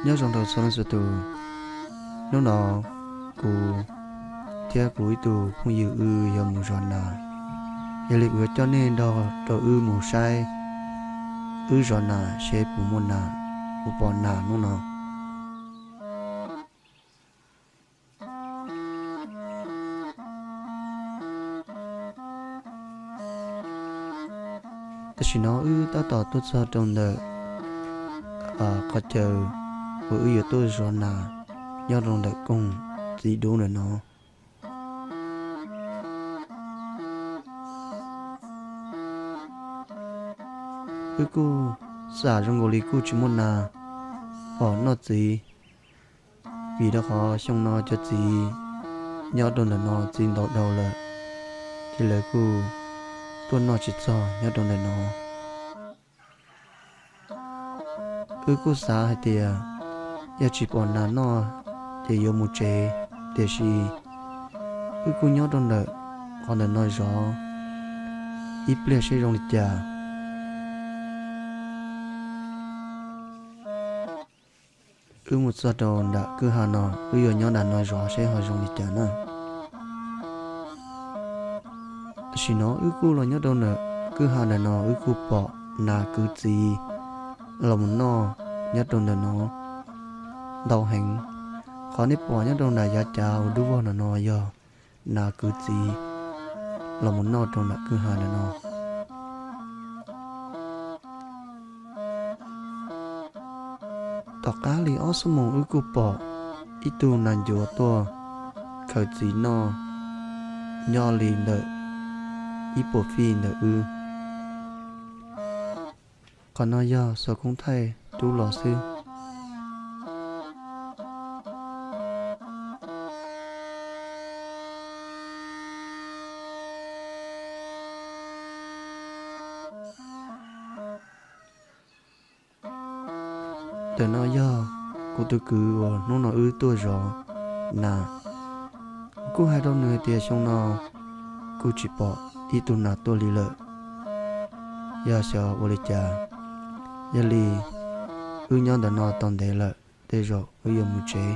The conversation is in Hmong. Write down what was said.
Nyob zoo rau txhua leej txhua tus, hnub no kuv thiab kuv ib tug phooj ywg wb yuav mus zov nas. Yog li kuv yuav coj nej nrog rau wb mus saib wb zov nas seb puas muaj nas, puas pom nas hnub no. Tam sim no wb tab tom tuaj txog rau ntawm qhov chaw uas wb yuav tuaj zov nas nyob rau ntawm koog txiv dub ntawm no. Wb kuj xam zoo nkaus li kuj tsis muaj nas pom noj txiv, vim rau qhov xyoo no cov txiv nyob rau ntawm no txiv ntaus dhau lawm, ces lawv kuj tuaj noj tsis txog nyob rau ntawm no. Wb kuj xav hais tias yog tsis pom nas noj ces yuav mus tsev, tiam sis wb kuj nyob rau ntawm qhov ntawm no zov ib pliag seb zoo li cas. Wb mus txog rau nram kwj ha no, wb yuav nyob nram no zov seb ho zoo li cas na. Tam sim no wb kuj los nyob rau ntawm kwj ha ntawm no, wb kuj pom nas kwv txiv los mus noj nyob rau ntawm no ntau heev. Qhov nej pom nyob rau nram yav cav uas dub vog ntawm no yog nas kwv txiv los mus noj rau nram kwj ha ntawm no. Tom qab li ob xuab moos wb kuj pom ib tug nas ncuav tuaj khaws txiv noj nyob li ntawm ib puas fij ntawm wb. Qhov no yog xuas koob thaij rub los xwb. Ntawm no yog kuv tus kwv uas hnub no wb tuaj zov nas. Kuv kuj hais rau nws hais tias xyoo no kuj tsis pom ib tug nas tuaj li lawm, yog xyov ua li cas. Yog li wb nyob ntawm no tau ntev lawm, tej zaum wb yuav mus tsev.